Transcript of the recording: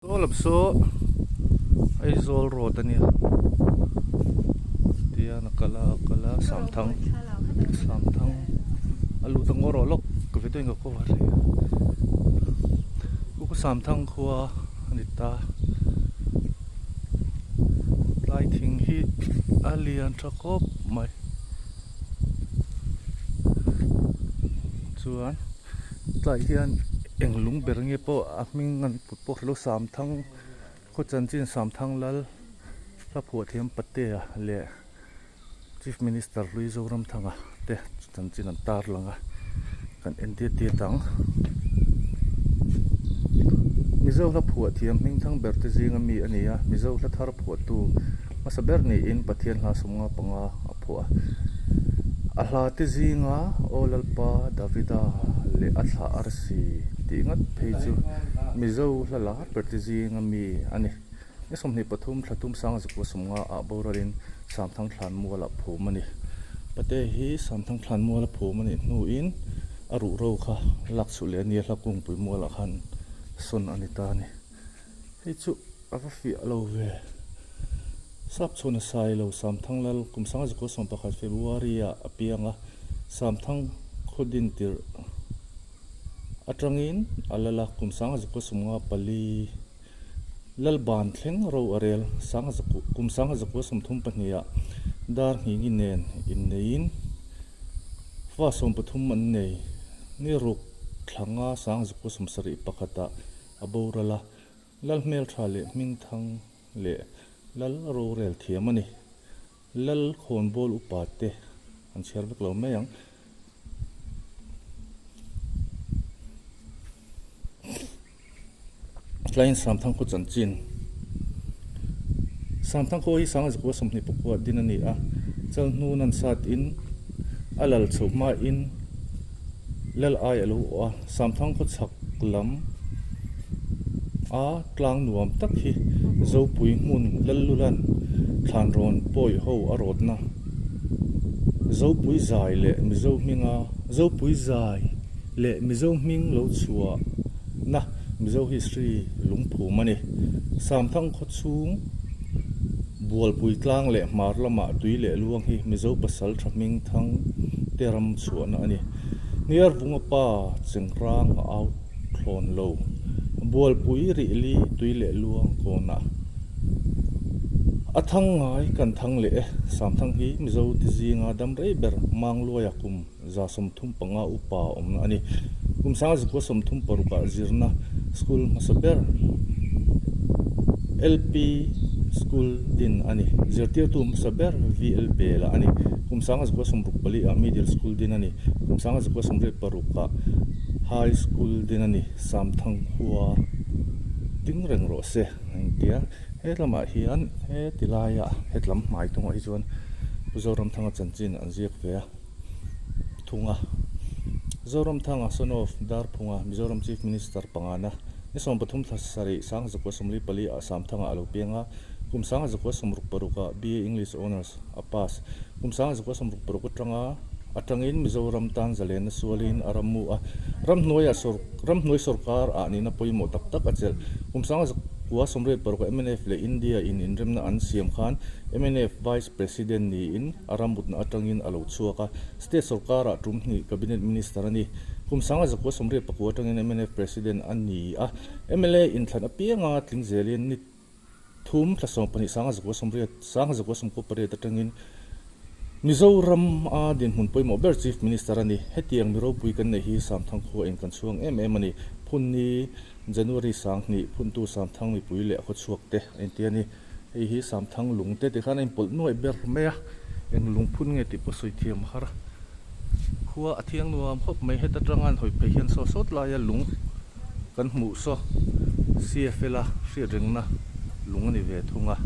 Saw lam saw Aizawl road a nia tihian a kal a a kal a Samthang Samthang a lut a ngaw rawh lawk ka video in ka cover hle a khu Samthang khua a ni ta tlai thing hi a lian tha khawp mai chuan tlaiah hian eng lung ber nge pawh a hming an put pawh hrelo Samthang khaw chanchin Samthang lal hla phuah thiam Patea leh Chief Minister hlui Zoramthanga te chanchin an tar lang a kan en diat diat ang. Mizo hla phuah thiam hmingthang ber te zinga mi a ni a Mizo hla thar phuahtu hmasa ber niin Pathian hla 55 a phuah a. A hla te zinga Aw Lalpa Davida leh a thlah arsi tih ngat phei chu Mizo hla lar ber te zinga mi a ni. Ni 23 thla tum sang zakua 50 ah boralin Samthang thlan mual ah phum a ni. Pate hi Samthang thlan mual a phum a nih hnuin a ruh ro kha lak chhuh leh a nia hla kungpui mual ah khan sawn a ni ta a ni. Hei chu a va fiah lo ve. Sap chhuan a sai lo Samthang lal kum 1911 February ah a piang a, Samthang khaw din tirh atangin a lal a, kum 1954 Lal ban thleng ro a rel kum 1932 ah dar nghingin nen inneiin fa 13 an nei. Ni ruk thlanga 1971 ah a boral a, Lal hmeltha leh hmingthang leh Lal rorel thiam a ni. Lal khawnbawl upa te an chhiar vek lo mai ang. Tlaiin Samthang khaw chanchin Samthang khaw hi Sangzakua 24 din a ni a, Chalhnun an sat in a lal chhoh hmain lal ai a lo awh a, Samthang khaw chhak lam a tlang nuam tak hi Zopui hmun Lallulan thlanrawn pawi ho a rawtna Zopui zai leh Mizo hminga Zopui zai leh Mizo hming lo chhuah na Mizo history lungphum a ni. Samthang khaw chhung Bualpui tlang leh hmar lamah tui leh luang hi Mizo pasal tha hming thang te ram chhuahna a ni. Hniar vunga pa chengrang a au thlawn lo. Bualpui rih li tui leh luang kawnah a thang ngai kan thang leh e. Samthang hi Mizo ti zinga dam rei ber Mangluaia kum 35 upa awmna a ni. Kum 1936 ah zirna school hmasa ber LP School din a ni. Zirtirtu hmasa ber VL Bela a ni. Kum 1964 ah Middle School din a ni. Kum 1986 ah High School din a ni. Samthang khua ding reng rawh se a intia. He lamah hian he ti laia hetlam hmai tungah hi chuan Pu Zoramthanga chanchin an ziak ve a. Thunga, Zoramthanga son of Darphunga, Mizoram Chief Minister pangana, ni 13 thla sarih 1944 ah Samthanga a lo piang a, kum 1966 ah BA English Honours a pass. Kum 1966 atanga atangin Mizoram tan zalenna sualin a ram mu a, ramhnuaia ramhnuai sorkar ah nihna pawimawh tak tak a chelh. Kum 1986 ah mnf leh India in inremna an siam khan mnf Vice President niin a ramutna atangin a lo chhuak a, State sorkarah tum hnih Cabinet Minister a ni. Kum 1989 atangin mnf President a ni a, mla inthlan apianga tling zelin ni thum thla 12 1998 atangin Mizoram a dinhmun pawimawh ber Chief Minister a ni. Hetiang mi ropui kan neih hi Samthang khua in kan chhuang em em a ni. Phunni January 2000 phuntu Samthang mipui leh khawchhuak te a inti a ni. Hei hi Samthang lung te tikhan a inpawlh nuaih ber mai a, eng lungphun nge tih pawh sawi thiam a har a. Khua a thiang nuam khawp mai, heta tanga an hawi phei hian saw sawt laia lung kan hmuh saw CFL a hriat rengna lung a ni ve thung a.